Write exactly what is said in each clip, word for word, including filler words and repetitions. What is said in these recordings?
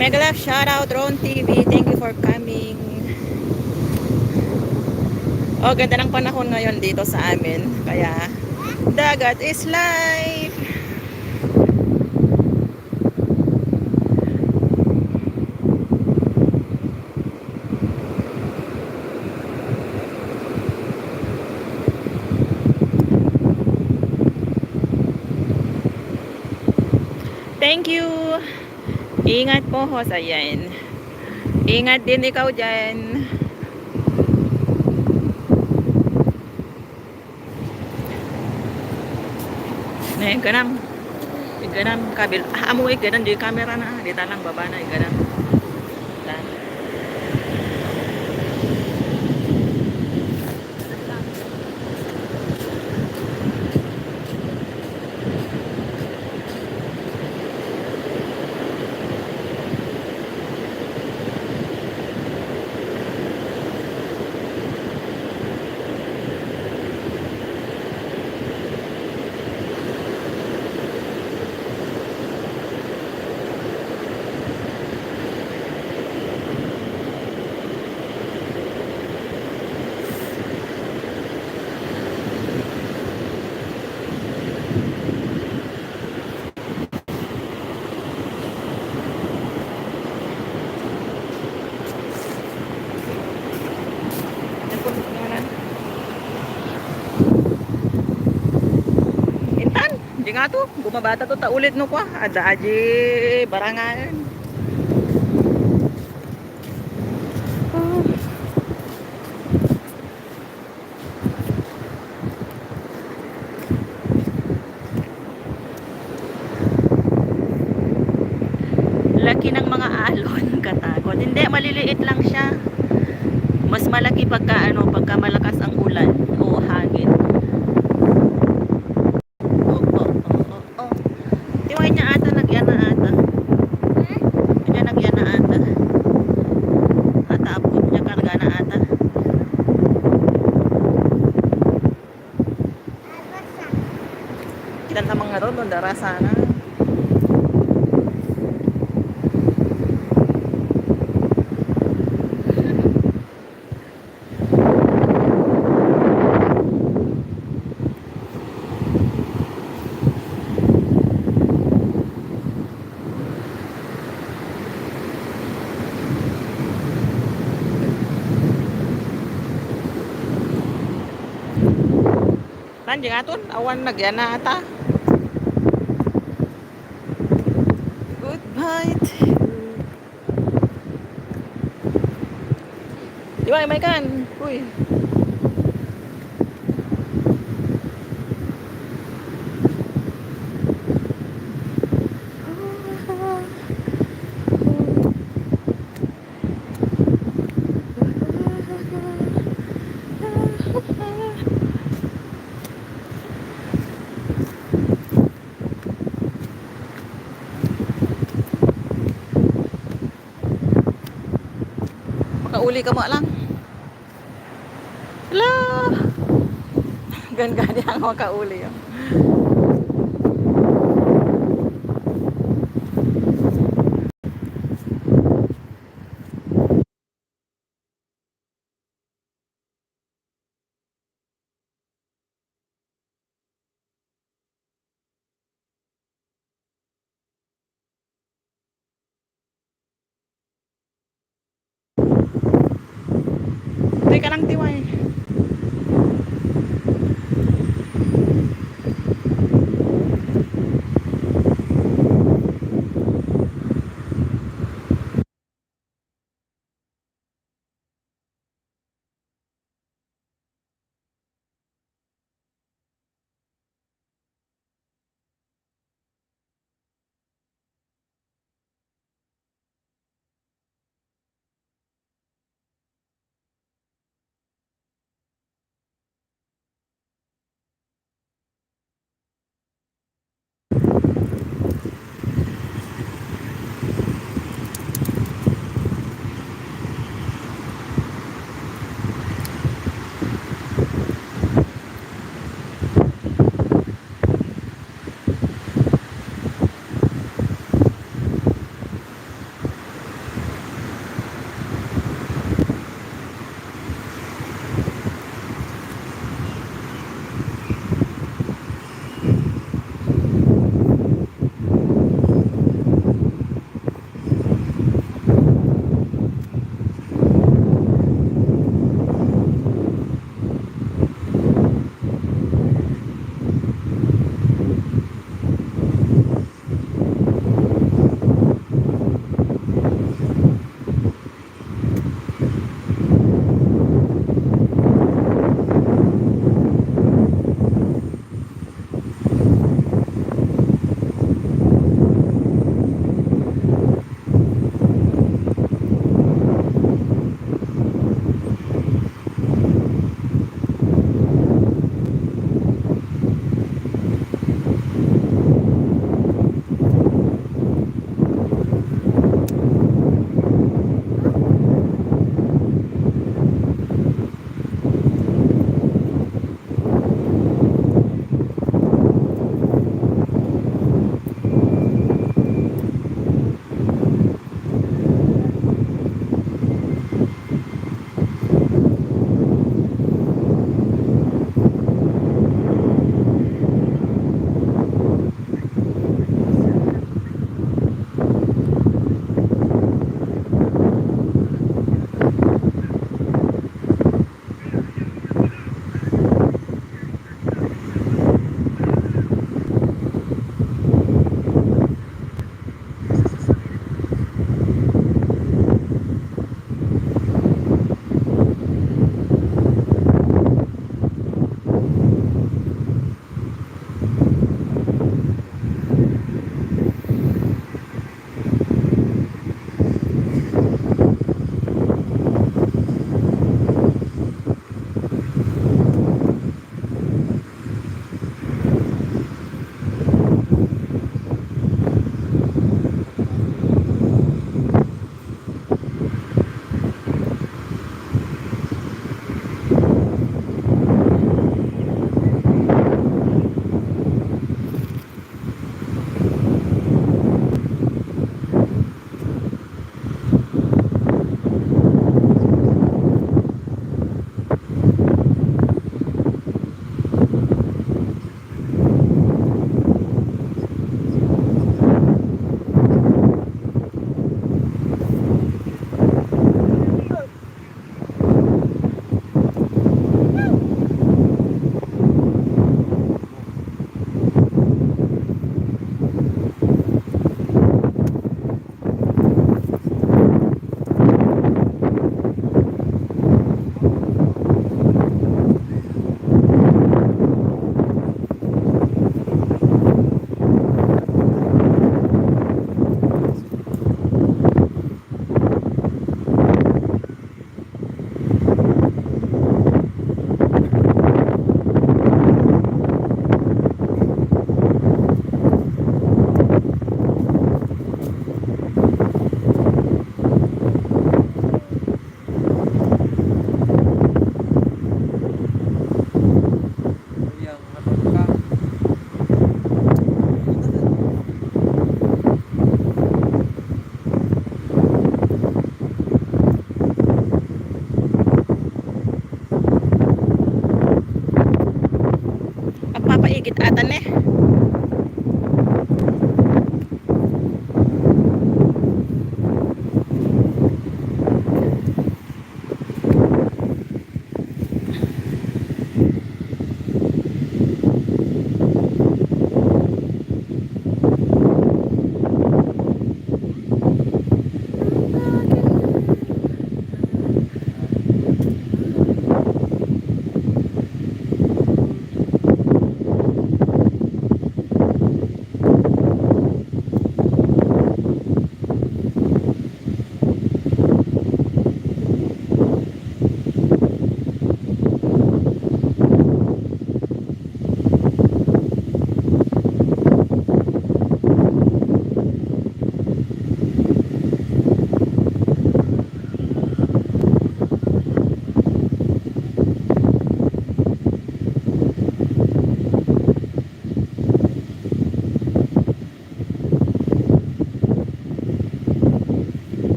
Mega love, shout out Ron T V. Thank you for coming. Oh, ganda ng panahon ngayon dito sa amin. Kaya, dagat is life. Thank you. Ingat po, host. Ayan. Ingat din ikaw dyan. Na, igganam. Igganam, kabil. Ah, amo igganam, di camera na. Di talang baba na, igganam. Ta. Intan, di nga to, bumabata to, ta ulit no kwa, ada aji barangayan. Laki ng mga alon, katakot. Hindi, maliliit lang siya. Mas malaki pagka, ano, pagka malakas ang ulan o hangin. Oh, oh, oh, oh, oh. Tiway niya ata, nagyan na ata. Kanya nagyan na ata. Ata, abot niya, karga na ata. Kita sa mga ron, no, dara sana. Nandiyan nga ton, awan nagyan na ata. Goodbye to you. Di ba, may kan? Uy. Makauli ka mo lang. Hello! Gangani ang makauli, oh. Teka lang, Tiway. Atan ne.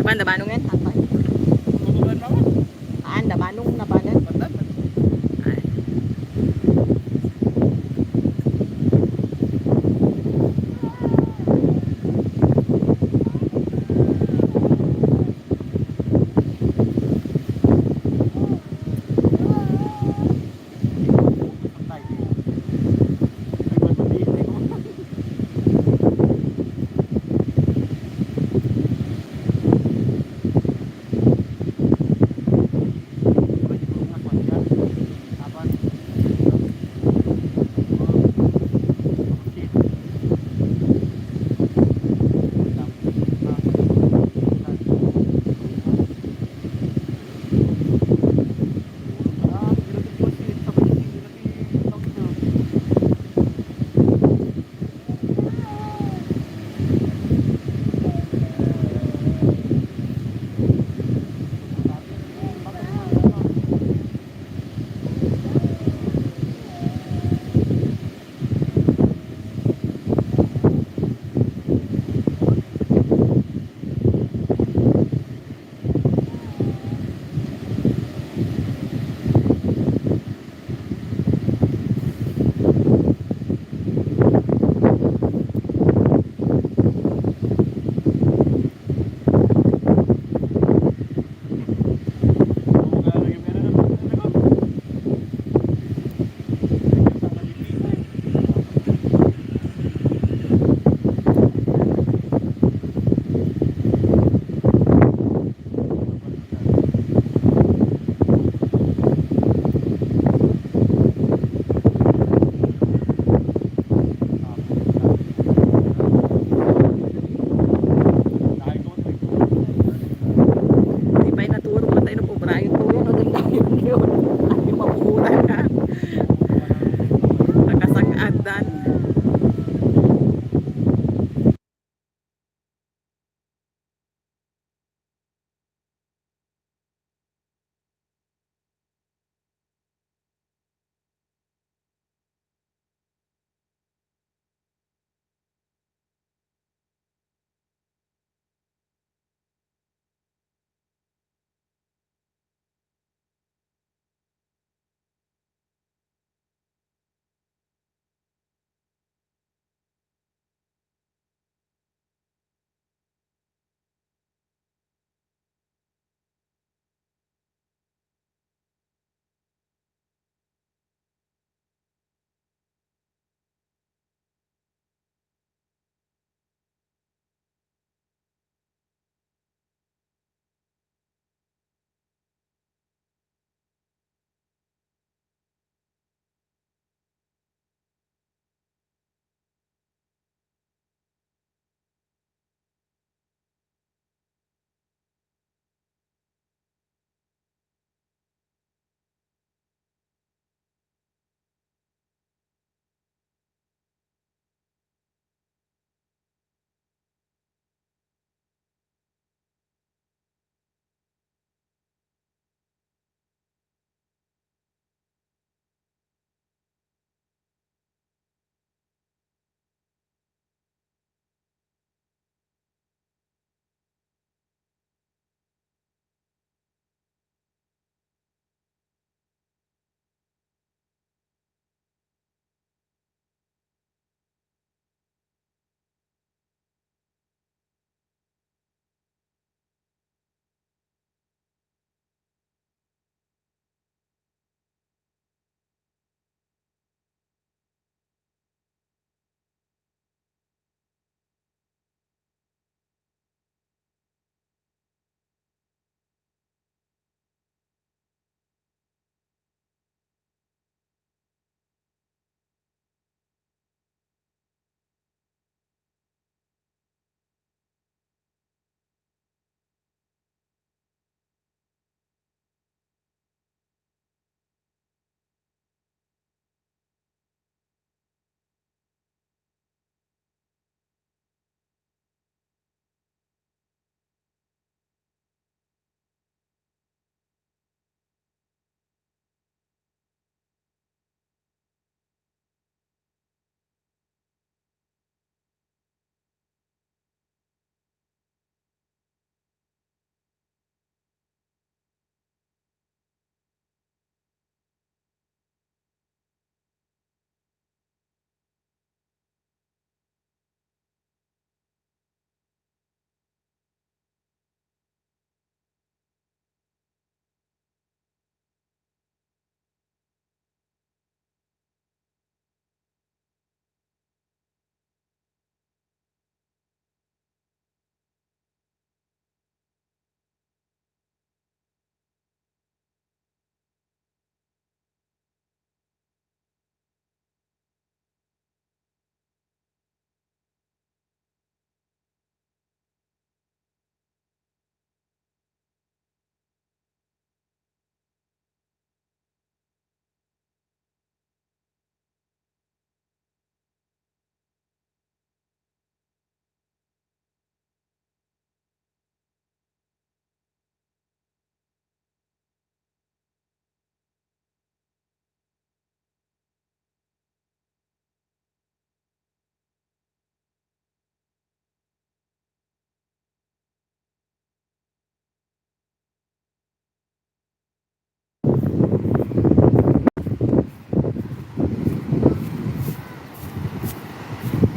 Napan, nabanong yan, tapay. Napan, nabanong, napanan. Ay.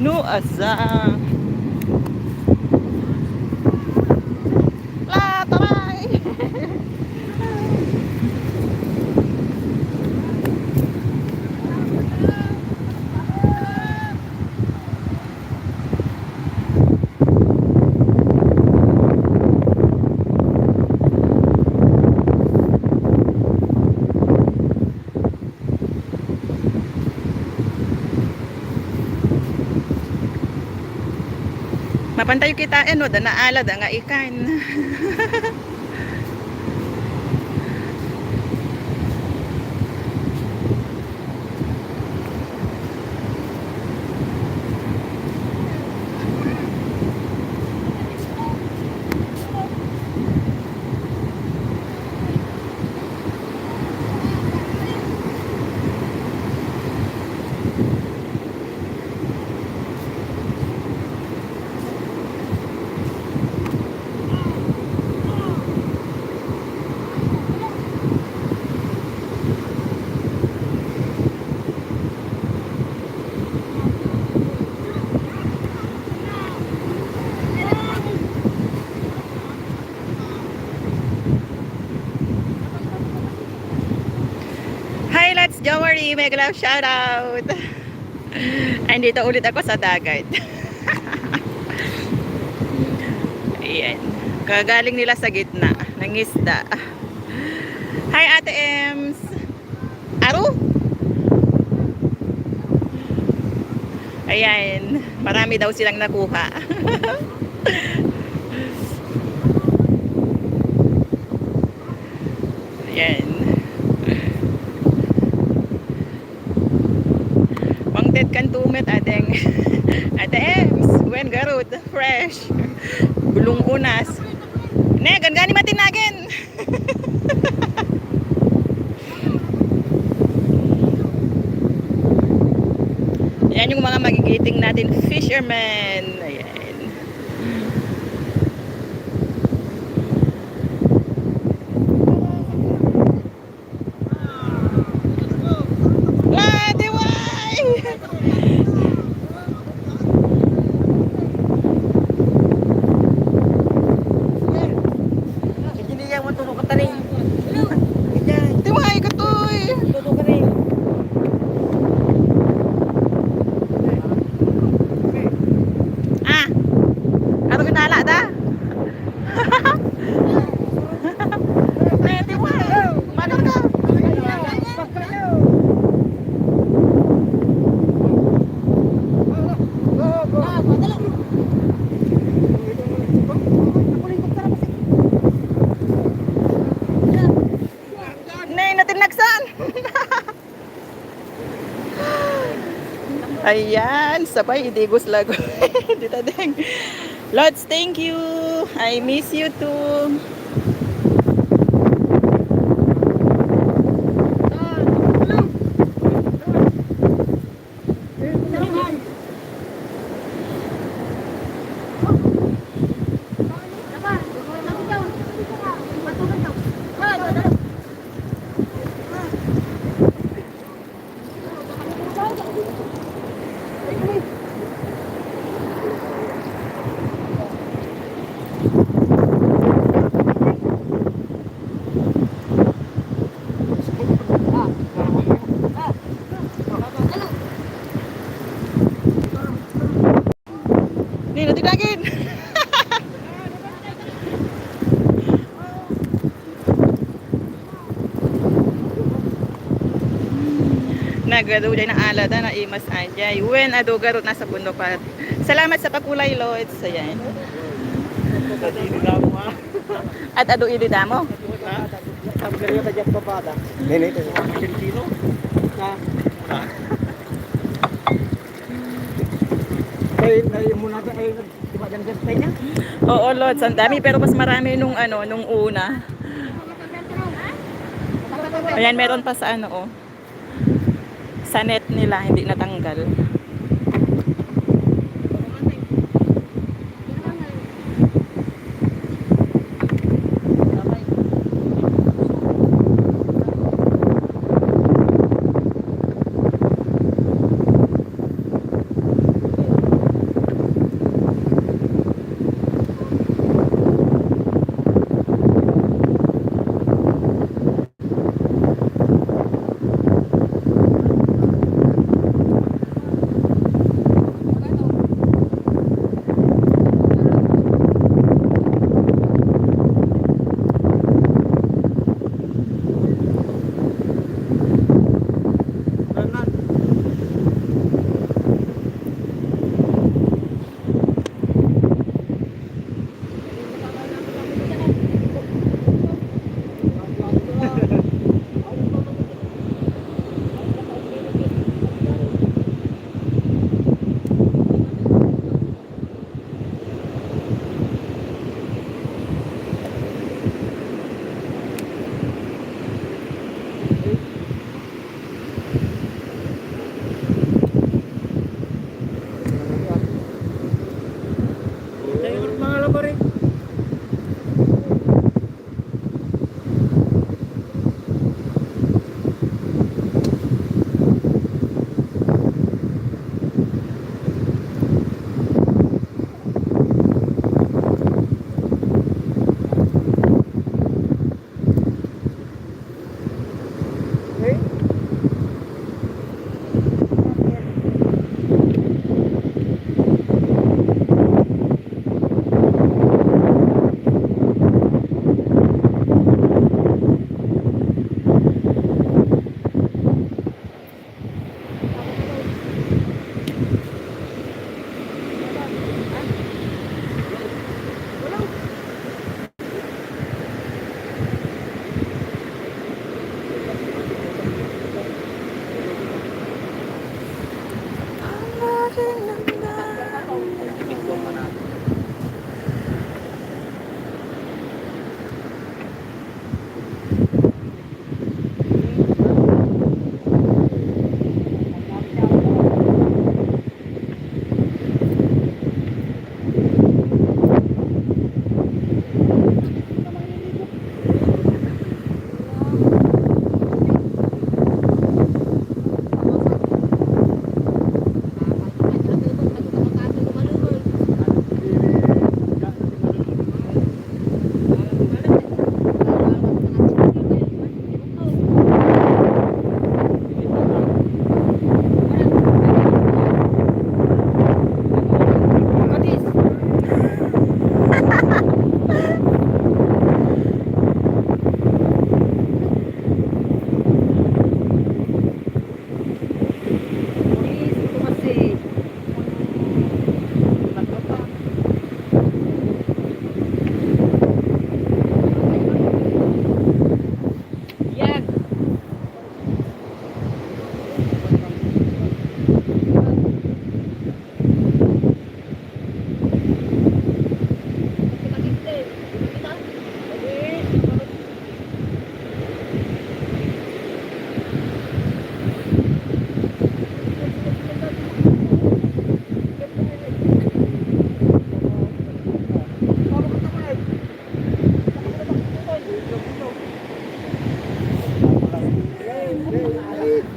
No asa? La, taray! Mapantayo kitaen, no, da naalada nga ikan. Hi, Lods Jomari. Mega love shoutout. Andito ulit ako sa dagat. Ayan. Kagaling nila sa gitna. Nangisda. Hi, Ate Ems. Aro? Ayan. Marami daw silang nakuha. Ayan. Pang-Ted Cantumet, adeng. Ate Ems, wen garud, fresh. Bulong unas. Ne, gangani matinagen. Ayan yung mga magigiting natin, fishermen. Ayan. Ladiway! Kini yang matuno ka tani. Tiway ka to eh. Tuto ka ni. Ah. Ato ginala da. Pwede mo. Manor ka. Nay, natinagsan. Ayan, sabay idigos lago. Dita deng. Lods, thank you. I miss you too. Nino, tigagin! Nagadu jay na alada na imas ajay. Wen adu garud nasa bundok pa. Salamat sa pagkulay, Lods. Ayan. Sa dili damo, ah. At adu idi damo. Ha? Ang ganda ta diyan papada. Nene, ito. Filipino. Ha? Ay, ay, muna ka, ay, diba dyan sa Espanya? Oo, Lods. Ang dami, pero mas marami nung, ano, nung una. Ayan, meron pa sa ano, oh. Sa net nila, hindi natanggal.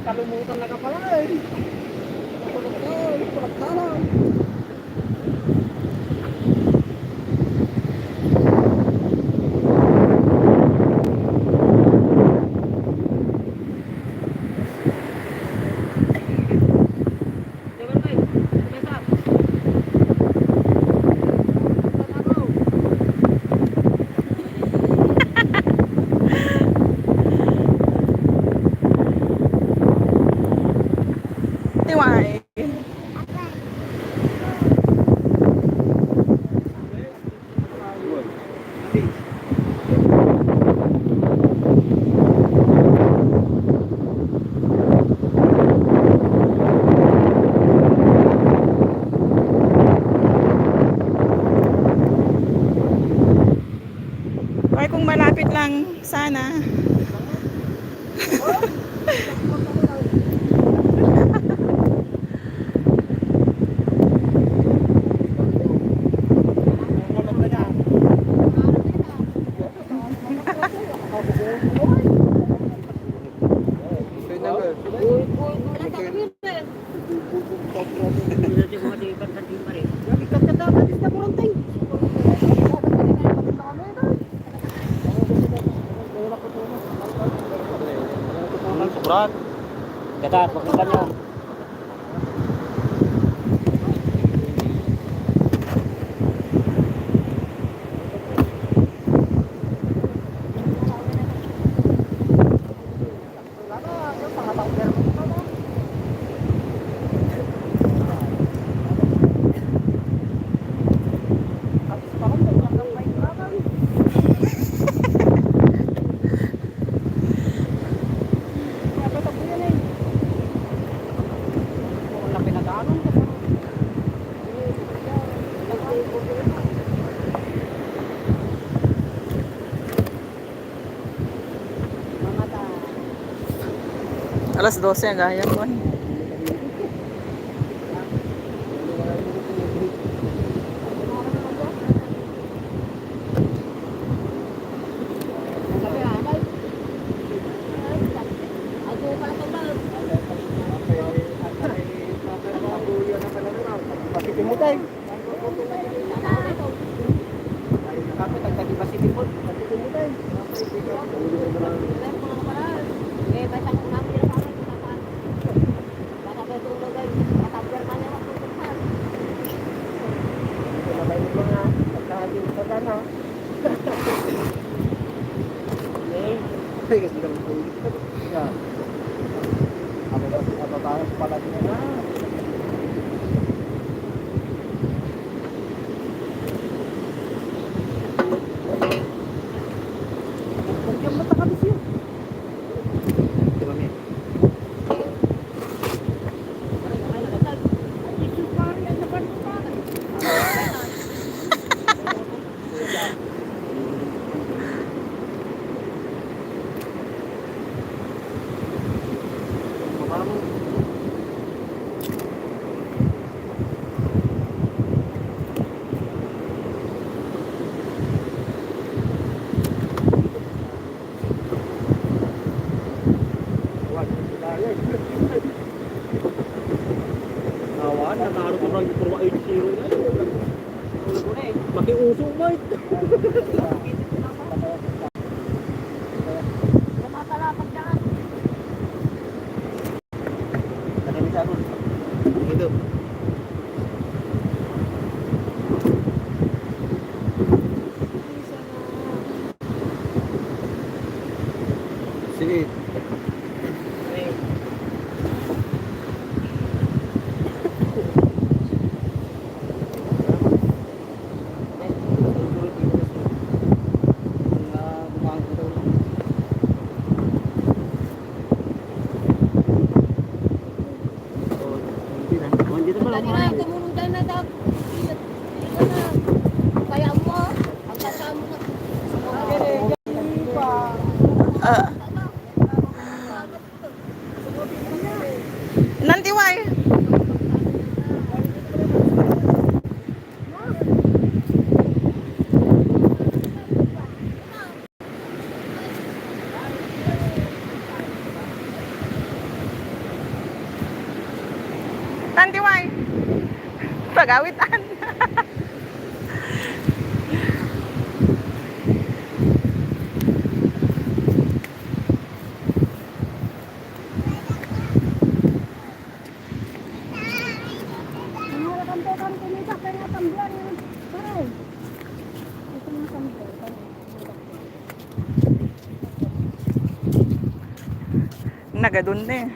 Kalumutan na ka pala eh. Ay, pagkalam. Tiwai. Ay, kung malapit lang sana. Hmm, sobra. Dapat, pakita nyo. Alas dose ang gayam, oy. Bakit yung mutay? Ay, kapit, ang tagi-Pacific Mall. Kapit mo tayo. Ito na kayo mga pagkain sa gana. Ay, kasi lang po. Yan. Ano ba, ano ba, pala niya na? Huwag yung mata kami siya. Ito kami. Makiuso, Mike. Ito. Sige. Dali na, tumulong tayo na sa, kaya mo, ang kasama. Ah. Nanti, why? Tanti, why? Pagawitan. Nagadun na eh.